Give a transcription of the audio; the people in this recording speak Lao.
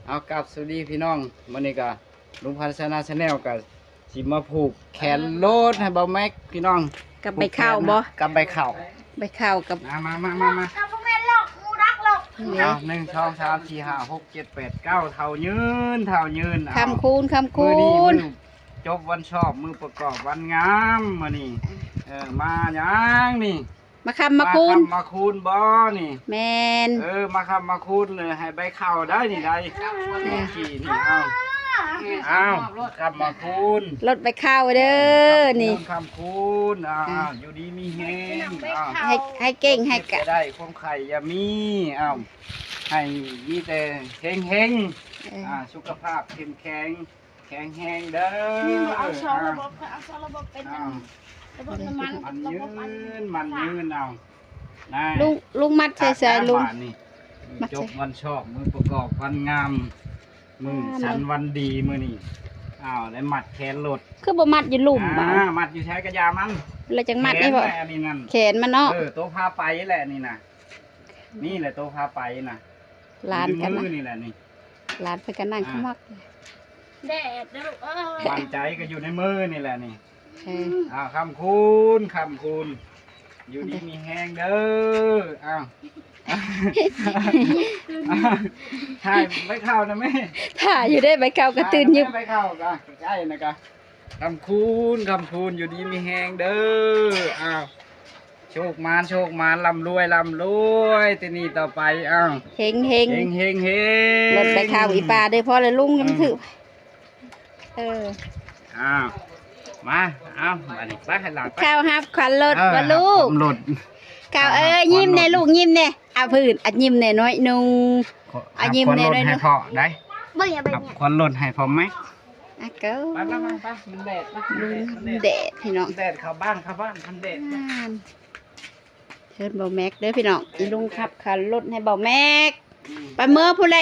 ເອົາ ກາບສະຫວັດດີພີ່ນ້ອງ ມື້ນີ້ກະລຸງພັນຊະນະແຊນແນວກະຊິມາຜູກແຂນລົດໃຫ້ບ່າວແມັກພີ່ນ້ອງ ກັບໃບເຂົ້າບໍ? ກັບໃບເຂົ້າ ໃບເຂົ້າກັບ ມາ ມາ ມາ ມາ ມາ ກັບບໍ່ແມ່ນຫຼອກ ໝູດັກຫຼອກ ເອົາ ໜຶ່ງ ສອງ ສາມ ສີ່ ຫ້າ ຫົກ ເຈັດ ແປດ ເກົ້າ ເຖົ້າຍືນ ເຖົ້າຍືນ ເອົາ ຄຳຄູນ ຄຳຄູນ ມື້ນີ້ມື້ຈົບວັນຊອບ ມື້ປະກອບວັນງາມ ມື້ນີ້ ເອີ ມາຫຍັງນີ້? ມາຄຳມາຄູນ ມາຄຳມາຄູນບໍນີ້? ແມ່ນ ເອີ ມາຄຳມາຄູນເລີຍ ໃຫ້ໃບເຂົ້າໄດ້ນີ້ໄດ້ ເອີ ນີ້ ນີ້ ເອົາ ເອົາ ຄຳມາຄູນ ລົດໃບເຂົ້າເດີນີ້ ຄຳຄູນ ເອົາ ເອີ ຢູ່ດີມີແຮງ ເອົາ ໃຫ້ ໃຫ້ເກັ່ງ ໃຫ້ກະ ເຈັບຢ່າໄດ້ ຄວາມໄຂ້ຢ່າມີ ເອົາ ໃຫ້ມີແຕ່ເຮັງໆ ເອີ ອ່າ ສຸຂະພາບເຂັ້ມແຂງ ແຂງແຮງເດີ ນີ້ ເອົາຊອງລະບົບ ເອົາຊອງລະບົບເປັນອັນ ລະບົບນ້ຳມັນ ມັນຍືນ ລະບົບອັນ ມັນຍືນ ເອົາ ນາຍ ລຸງ ລຸງມັດໃສ່ໃສລຸງ ບາດນີ້ ມັດໃສ່ ຈົບວັນຊອບ ມື້ປະກອບວັນງາມ ມື້ສັນວັນດີມື້ນີ້ ອ້າວ ໄດ້ມັດແຂນລົດ ຄືບໍ່ມັດຢູ່ລຸ່ມ ອ່າ ເອົາ ມັດຢູ່ໃສກະຢາມັນ ແລ້ວຈັ່ງມັດນີ້ບໍ? ແຂນແຫຼະອັນນີ້ນັ້ນ ແຂນມັນເນາະ ເອີ ໂຕພາໄປແຫຼະນີ້ນະ ນີ້ແຫຼະໂຕພາໄປນະ ຫຼານກັນນະ ຢູ່ໃນມືນີ້ແຫຼະນີ້ ຫຼານເພິ່ນກະນັ່ງ ອ່າ ຂະໝັກ ແດດເດີລູກເອີຍ ໝັ້ນໃຈກະຢູ່ໃນມືນີ້ແຫຼະນີ້ ເອີ ອ້າວ ຄຳຄູນ ຄຳຄູນ ຢູ່ດີມີແຮງເດີ ອ້າວ ຖ່າຍໃບເຂົ້ານະແມ່ ຖ່າຍຢູ່ເດ້ ໃບເຂົ້າກະຕື່ນຢູ່ ຖ່າຍນະແມ່ ໃບເຂົ້າກະໃກ້ນະກະ ຄຳຄູນ ຄຳຄູນ ຢູ່ດີມີແຮງເດີ ອ້າວ ໂຊກໝານ ໂຊກໝານ ລ່ຳລວຍ ລ່ຳລວຍ ແຕ່ນີ້ຕໍ່ໄປ ອ້າວ ເຮັງໆ ເຮັງໆ ເຮັງ ລົດໄປເຂົ້າອີ່ປ້າເດີ ພໍແລ້ວລຸງ ມັນຖືກ ເອີ ເອີ ອ້າວ ມາ ເອົາ ບາດນີ້ໄປໃຫ້ຫຼານໄປ ເຂົ້າຮັບຂວັນລົດ ເອີ ບໍ່ລູກ ຮັບຂວັນລົດ ເຂົ້າ ເອີ ຍິ້ມແດ່ລູກ ຍິ້ມແດ່ ເອົາພື້ນ ອ່ະ ຍິ້ມແດ່ໜ້ອຍໜຶ່ງ ອ່ະ ຍິ້ມແດ່ໜ້ອຍໜຶ່ງ ໃຫ້ພໍ່ໄດ້ ເບິ່ງ ເບິ່ງ ຮັບຂວັນລົດໃຫ້ພໍ່ແມັກ ອາເກີ ໄປ ໄປ ໄປ ໄປ ມັນແດດ ມັນແດດ ແດດພີ່ນ້ອງ ແດດເຂົ້າບ້ານ ເຂົ້າບ້ານ ມັນແດດ ນັ້ນ ເຊີນບ່າວແມັກເດີພີ່ນ້ອງ ອີລຸງຂັບຂັນລົດໃຫ້ບ່າວແມັກ ອືມ ໄປເມືອຜູ້ໃດ